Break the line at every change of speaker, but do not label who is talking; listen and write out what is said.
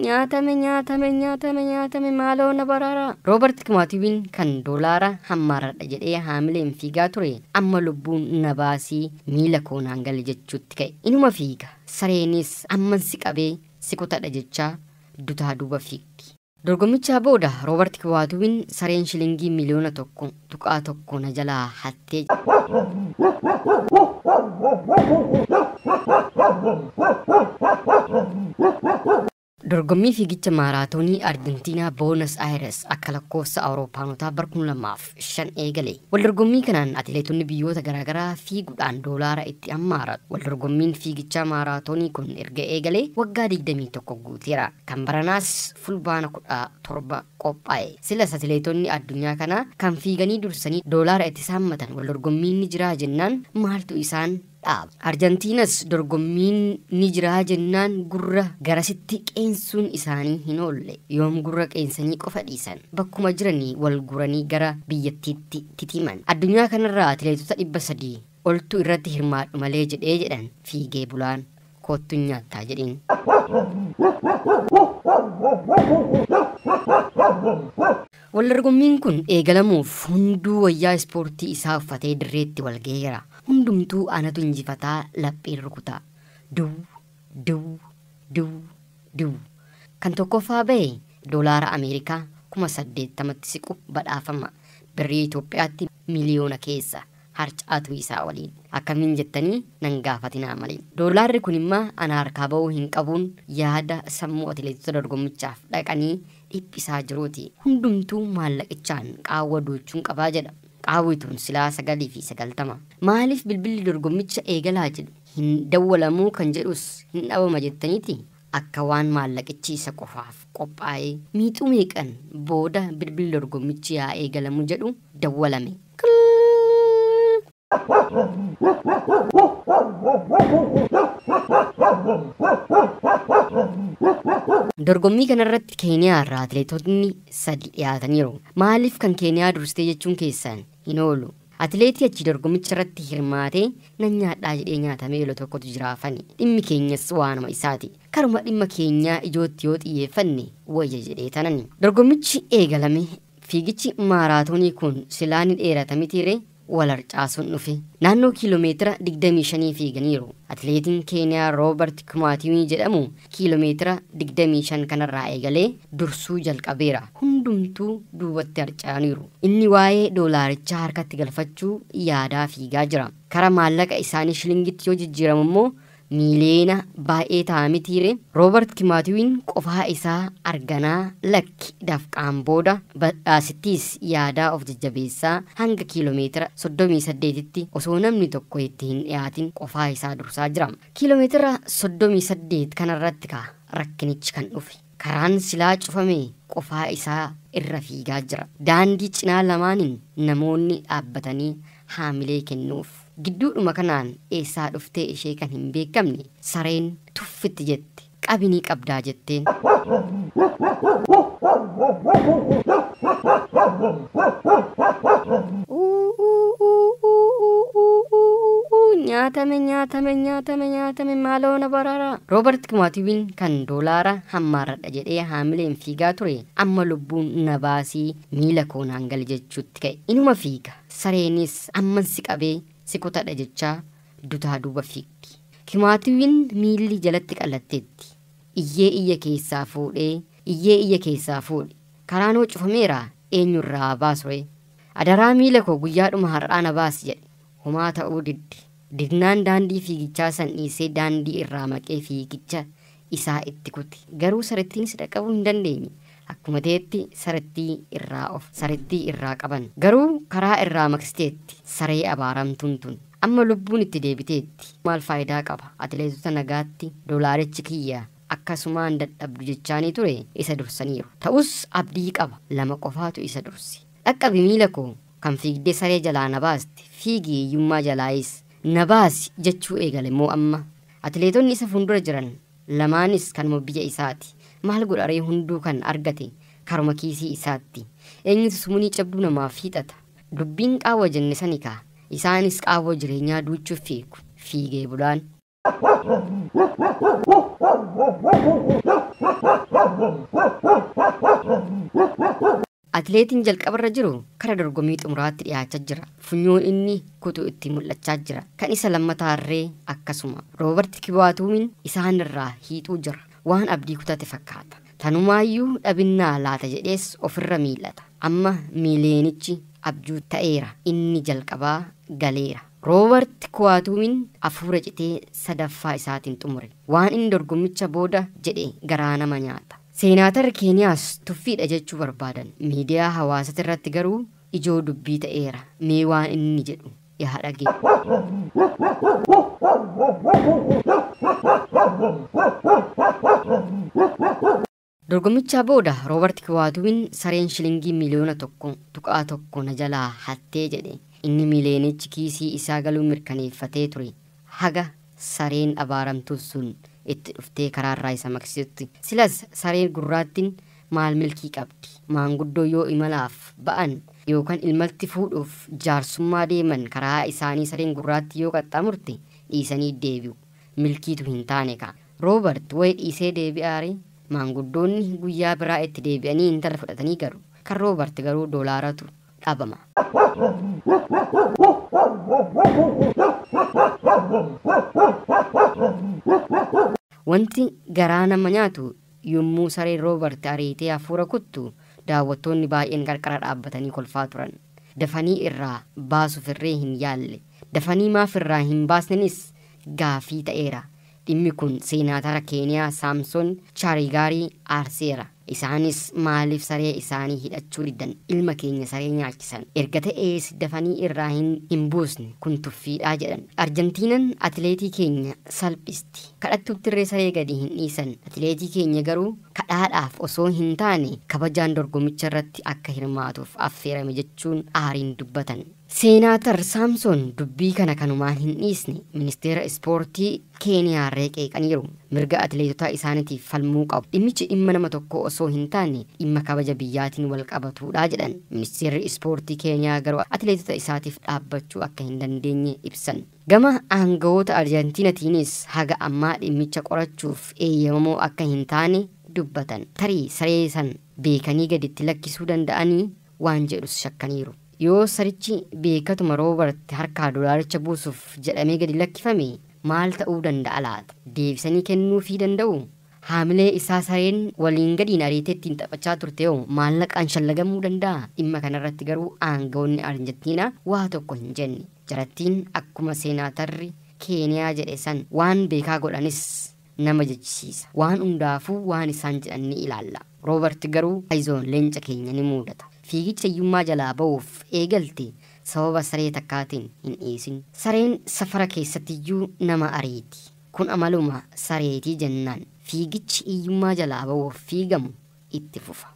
Nyaatame nyaatame nyaatame nyaatame maaloo na baraaraa. Roobert Kimaatiiwiin kan doolaara hammaaradha jedhee haamileen fiigaa ture amma lubbuun na baasii miila koo naan gale jechuutti ka'e. Inuma fiiga. Sareenis amman si qabee si kutadha jechaa dutaa duuba fiigdi. Dorgommichaa booda Roobert Kimaatiiwiin sareen shilingii 1.1 miliyoona na jalaa hattee. Dorgommii fiigicha maaraatoonii Arjentiinaa Boonas Aayires akka lakkoofsa Awuroopaanotaa bara 2005 eegale. Waldorgommii kanaan atileetonni biyyoota garaagaraa fiiguudhaan doolaara itti hammaaratu. Waldorgommiin fiigichaa maaraatoonii kun erga eegale waggaa 21 guuteera. Kan baranaas fulbaana 17 qophaa'e. Silas atileetonni addunyaa kanaa kan fiiganii dursanii doolaara itti saammatan waldorgommiin ni jiraa jennaan maaltu isaan dhaaba. Arjentiinas dorgommiin ni jiraa jennaan gurra garasitti qeensuun isaanii hin oolle. Yoom gurra qeensanii qofa dhiisan. Bakkuma jiranii wal guranii gara biyyattiitti titiman. Addunyaa kanarraa atileetota 300 oltu irratti hirmaadhu malee jedhee jedhan fiigee bulaan koottuun nyaattaa jedhiin. Waldorgommiin kun eegalamuuf hunduu wayyaa ispoortii isaa uffatee dirreetti wal gaheera. Hundumtuu anatu injifataa lapheen rukutaa. Duw, duw, duw, duw. Kan tokkoffaa bahe doolaara Ameerikaa 80,000tti siqu badhaafama. Birrii Itoophiyaatti miliyoona keessa harcaatu isaa waliin. Akkamiin jettanii nan gaafatinaa malee. Doolaarri kun immoo ana harkaa ba'uu hin qabuun yaada sammuu atileetota dorgommichaaf dhaqanii dhiphisaa jiruuti. Hundumtuu maallaqichaan qaawwa duuchuun qabaa jedha. Qaawwituun silaa 990. Maaliif bilbilli dorgommicha eegalaa jedhu hin dawwalamuu kan jedhus hin dhabama jettaniiti? Akka waan maallaqichi isa qofaaf qophaa'ee miixuu meeqan booda bilbilli dorgommichi yaa eegalamu jedhu dawwalame. Dorgommii kanarratti Keeniyaa irraa atileetonni 3 dhiyaataniiru. Maaliif kan Keeniyaa dursitee jechuun keessan hin oolu? Atileetii achi dorgommicha irratti hirmaatee nan nyaadhaa jedhee nyaatamee yeroo tokkotu jiraafani. Dhimmi keenyas waanuma isaati. Karuma dhimma keenyaa ijootti yoo xiyyeeffanne wayya jedhee tanani. Dorgommichi eegalame. Fiigichi maaraatoonii kun silaa ni dheerata mitiiree wal harcaasuun dhufe. Naannoo kiiloomeetira 25 fiiganiiru. Atileetiin Keeniyaa Roobert Kimaatiwii jedhamu kiiloomeetira 25 kanarraa eegalee dursuu jalqabeera. Hundumtuu duubatti harcaaniiru. Inni waa'ee doolaarichaa harkatti galfachuu yaadaa fiigaa jira. Kara maallaqa isaanii shilingitti yoo jijjiiramu immoo miiliyoona baay'ee ta'a mitiire. Roobert Kimaatiwiin qofaa isaa arganaa lakki dafqaan booda badhaasittiis yaadaa of jajjabeessaa hanga kiiloomeetira 38tti osoo namni tokko itti hin dhiyaatin qofaa isaa dursaa jira. Kiiloomeetira 38 kanarratti ka rakkinichi kan dhufe. Karaan silaa cufame qofaa isaa irra fiigaa jira. Daandii cinaa lamaaniin namoonni dhaabbatanii haamilee kennuuf. Gidduudhuma kanaan eessaa dhuftee ishee kan hin beekamne sareen tuffitti jette. Qabinii qabdaa jetteen. Nyaatame nyaatame nyaatame nyaatame maaloo na baraaraa. Roobert Kimaatiwiin kan doolaara hammaaradha jedhee haamileen fiigaa ture amma lubbuun na baasii miila koo naan gale jechuutti ka'e. Inuma fiiga. Sareenis amman si qabee si kutadha jechaa dutaa duuba fiigdi. Kimaatiwiin miilli jalatti qallatteetti. Iyyee iyya keessaa fuudhee iyyee iyya keessaa fuudhe. Karaanoo cufameera eenyurraa baasure. Adaraa miila koo guyyaadhuma har'aa na baasi jedhe. Homaa ta'uu didde. Didnaan daandii fiigichaa san dhiisee daandii irraa maqee fiigicha isaa itti kute. Garuu sarittiin si dhaqqabuu hin dandeenye. Akkuma ta'etti sarittii irraa of sarittii irraa qaban. Garuu karaa irraa maqsiteetti saree abaaramtuun tun. Amma lubbuun itti deebiteetti. Maal faayidaa qaba? Atileetota nagaatti doolaarichi kiyya akkasumaan dadhabdu jechaanii ture isa dursaniiru. Ta'us abdii qaba. 2 qofaatu isa durse. Dhaqqabi miila koo kan fiigdee saree jalaa na baaste fiigii hiyyummaa jalaayis na baasi jechuu eegale moo amma. Atileetonni isa fuuldura jiran lamaanis kanuma biyya isaati. Maal godharee hunduu kan argate karuma kiisii isaatti. Eenyutu sumunii cabduu namaaf hiixata? Dubbiin qaawwa jenne sani kaa. Isaanis qaawwa jireenyaa duuchuuf fiigu. Fiigee bulaan. Atileetiin jalqabarra jiru kara dorgommii xumuraatti dhiyaachaa jira. Funyoon inni kutu itti mul'achaa jira. Kan isa lammataarree akkasuma. Roobert Kibaatuumin isaanirraa hiixuu jira. Waan abdii kutate fakkaata. Tanumaayyuu dhabinnaa laata jedhees ofirra miilata. Amma miileenichi abjuu ta'eera. Inni jalqabaa galeera. Roobert Kuwaatuumin hafuura citee sadaffaa isaatiin xumure. Waan inni dorgommicha booda jedhe garaa nama nyaata. Seenaatarri Keeniyaas tuffiidha jechuu barbaadan. Miidiyaa hawaasaa irratti garuu ijoo dubbii ta'eera. Mee waan inni jedhu yaa dhageenyu. Dorgommichaa booda Roobert Kiwaatuumin sareen shilingii miliyoona 1.1 na jalaa hattee jedhe. Inni miileenichi kiisii isaa galuu mirkaneeffatee ture. Haga sareen abaaramtuu sun itti dhuftee karaarraa isa maqsitutti. Silas sareen gurraattiin maal milkii qabdi? Maanguddoo yoo imalaaf ba'an yookaan ilmatti fuudhuuf jaarsummaa deeman karaa isaanii sareen gurraatti yoo qaxxaamurte dhiisanii deebi'u. Milkiitu hin taane ka'a. Roobert wayi dhiisee deebi'aare maanguddoonni guyyaa biraa itti deebi'anii intala fudhatanii galu. Kan Roobert garuu doolaaratu dhabama. Wanti garaa nama nyaatu yommuu sareen Roobert ariitee hafuura kuttu daawwattoonni baay'een qarqara dhaabbatanii kolfaa turan. Dafanii irraa baasuuf irree hin yaalle. Dafanii maaf irraa hin baasnenis gaafii ta'eera. Dhimmi kun seenaatara Keeniyaa Saamson Chaarigaarii aarseera. Isaanis maaliif saree isaanii hidhachuu didan ilma keenya saree nyaachisan erga ta'ees dafanii irraa hin buusne kun tuffiidhaa jedhan. Arjentiinan atileetii keenya salphisti. Kadhattuuttirree saree gadi hin dhiisan. Atileetii keenya garuu kadhaadhaaf osoo hin taane kabajaan dorgommicha irratti akka hirmaatuuf affeerame jechuun aariin dubbatan. Seenaatar Saamson dubbii kana kanumaan hin dhiisne ministeera ispoortii Keeniyaa qeeqaniiru. Mirga atileetota isaaniitiif falmuu qabu. Dhimmichi dhimma nama tokko osoo hin taane dhimma kabaja biyyaatiin wal qabatudha jedhan. Ministeerri ispoortii Keeniyaa garuu atileetota isaatiif dhaabbachuu akka hin dandeenye ibsan. Gama aangawoota Arjentiinatiinis haga ammaa dhimmicha qorachuuf eeyyamamoo akka hin taane dubbatan. Tarii saree san beekanii gaditti lakkisuu danda'anii waan jedhus shakkaniiru. Yoo sarichi beekatuma Roobert harkaa dolaaricha buusuuf jedhamee gadi lakkifame maal ta'uu danda'a laata? Deebisanii kennuufii danda'u? Haamilee isaa sareen waliin gadiin ariitee ittiin taphachaa turte hoo maallaqaan shallagamuu danda'a? Dhimma kanarratti garuu aangawoonni Arjentiinaa waa tokko hin jenne. Jarattiin akkuma seenaatarri Keeniyaa jedhe san waan beekaa godhanis nama jechisiisa. Waan hundaafuu waan isaan jedhan ni ilaalla. Roobert garuu ayizoon leenca keenya ni muudata. Fiigicha hiyyummaa jalaa ba'uuf eegalte sababa saree takkaatiin hin dhiisin. Sareen safara keessattiyyuu nama ariiti. Kun amaluma sareetii jennaan fiigichi hiyyummaa jalaa ba'uuf fiigamu itti fufa.